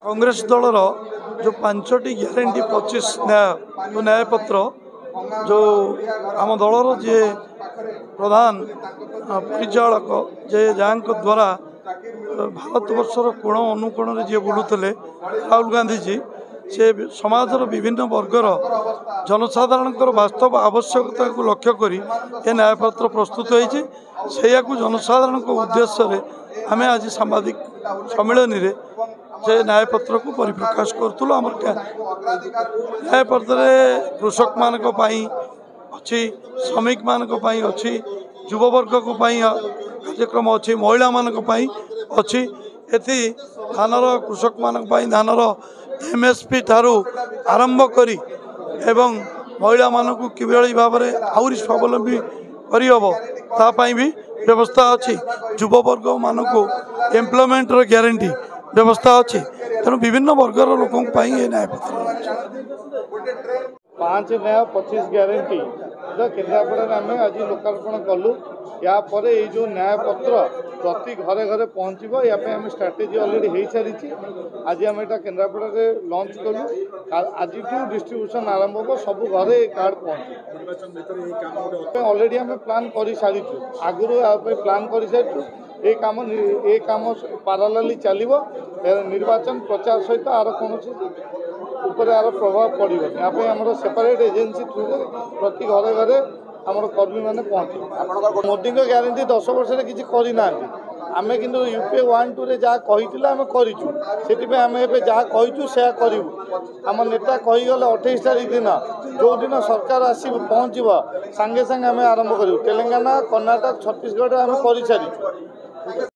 କଂଗ୍ରେସ ଦଳର ଯେଉଁ 5ଟି ଗ୍ୟାରେଣ୍ଟି, 25 ନ୍ୟାୟ, ଯେଉଁ ନ୍ୟାୟପତ୍ର, ଯେଉଁ ଆମ ଦଳର ଯିଏ ପ୍ରଧାନ ପରିଚାଳକ, ଯେ ଯାହାଙ୍କ ଦ୍ୱାରା ଭାରତବର୍ଷର କୋଣ ଅନୁକୋଣରେ ଯିଏ ବୁଲୁଥିଲେ, ରାହୁଲ ଗାନ୍ଧୀଜୀ, ସେ ସମାଜର ବିଭିନ୍ନ ବର୍ଗର ଜନସାଧାରଣଙ୍କର ବାସ୍ତବ ଆବଶ୍ୟକତାକୁ ଲକ୍ଷ୍ୟ କରି ଏ ନ୍ୟାୟପତ୍ର ପ୍ରସ୍ତୁତ ହୋଇଛି। ସେଇଆକୁ ଜନସାଧାରଣଙ୍କ ଉଦ୍ଦେଶ୍ୟରେ ଆମେ ଆଜି ସାମ୍ବାଦିକ ସମ୍ମିଳନୀରେ ସେ ନ୍ୟାୟପତ୍ରକୁ ପରିପ୍ରକାଶ କରୁଥିଲୁ। ଆମର ନ୍ୟାୟପତ୍ରରେ କୃଷକମାନଙ୍କ ପାଇଁ ଅଛି, ଶ୍ରମିକମାନଙ୍କ ପାଇଁ ଅଛି, ଯୁବବର୍ଗଙ୍କ ପାଇଁ କାର୍ଯ୍ୟକ୍ରମ ଅଛି, ମହିଳାମାନଙ୍କ ପାଇଁ ଅଛି। ଏଥି ଧାନର, କୃଷକମାନଙ୍କ ପାଇଁ ଧାନର ଏମ୍ଏସ୍ପି ଠାରୁ ଆରମ୍ଭ କରି ଏବଂ ମହିଳାମାନଙ୍କୁ କିଭଳି ଭାବରେ ଆହୁରି ସ୍ୱାବଲମ୍ବୀ କରିହେବ ତା ପାଇଁ ବି ବ୍ୟବସ୍ଥା ଅଛି। ଯୁବବର୍ଗମାନଙ୍କୁ ଏମ୍ପ୍ଲୟମେଣ୍ଟର ଗ୍ୟାରେଣ୍ଟି ବ୍ୟବସ୍ଥା ଅଛି। ତେଣୁ ବିଭିନ୍ନ ବର୍ଗର ଲୋକଙ୍କ ପାଇଁ ଏ ନ୍ୟାୟପତ୍ର ରହିଛି। 5 ନ୍ୟାୟ 25 ଗ୍ୟାରେଣ୍ଟି କେନ୍ଦ୍ରାପଡ଼ାରେ ଆମେ ଆଜି ଲୋକାର୍ପଣ କଲୁ। ୟା ପରେ ଏଇ ଯେଉଁ ନ୍ୟାୟପତ୍ର ପ୍ରତି ଘରେ ଘରେ ପହଞ୍ଚିବ, ୟା ପାଇଁ ଆମେ ଷ୍ଟ୍ରାଟେଜି ଅଲରେଡ଼ି ହେଇସାରିଛି। ଆଜି ଆମେ ଏଇଟା କେନ୍ଦ୍ରାପଡ଼ାରେ ଲଞ୍ଚ କଲୁ। ଆଜିଠୁ ଡିଷ୍ଟ୍ରିବ୍ୟୁସନ୍ ଆରମ୍ଭ ହେବ, ସବୁ ଘରେ ଏ କାର୍ଡ଼ ପହଞ୍ଚିବ। ଅଲରେଡ଼ି ଆମେ ପ୍ଲାନ୍ କରିସାରିଛୁ, ଆଗରୁ ୟା ପାଇଁ ପ୍ଲାନ୍ କରିସାରିଛୁ। ଏ କାମ ପାରାଲାଲି ଚାଲିବ। ନିର୍ବାଚନ ପ୍ରଚାର ସହିତ ଆର କୌଣସି ଉପରେ ଆର ପ୍ରଭାବ ପଡ଼ିବନି। ୟା ପାଇଁ ଆମର ସେପାରେଟ୍ ଏଜେନ୍ସି ଥ୍ରୁରେ ପ୍ରତି ଘରେ ଘରେ ଆମର କର୍ମୀମାନେ ପହଞ୍ଚିବେ। ମୋଦିଙ୍କ ଗ୍ୟାରେଣ୍ଟି 10 ବର୍ଷରେ କିଛି କରିନାହାନ୍ତି। ଆମେ କିନ୍ତୁ ୟୁପିଏ 1 2ରେ ଯାହା କହିଥିଲେ ଆମେ କରିଛୁ। ସେଥିପାଇଁ ଆମେ ଏବେ ଯାହା କହିଛୁ ସେୟା କରିବୁ। ଆମ ନେତା କହିଗଲେ 28 ତାରିଖ ଦିନ ଯେଉଁଦିନ ସରକାର ଆସିବ ପହଞ୍ଚିବ, ସାଙ୍ଗେ ସାଙ୍ଗେ ଆମେ ଆରମ୍ଭ କରିବୁ। ତେଲେଙ୍ଗାନା, କର୍ଣ୍ଣାଟକ, ଛତିଶଗଡ଼ରେ ଆମେ କରିସାରିଛୁ।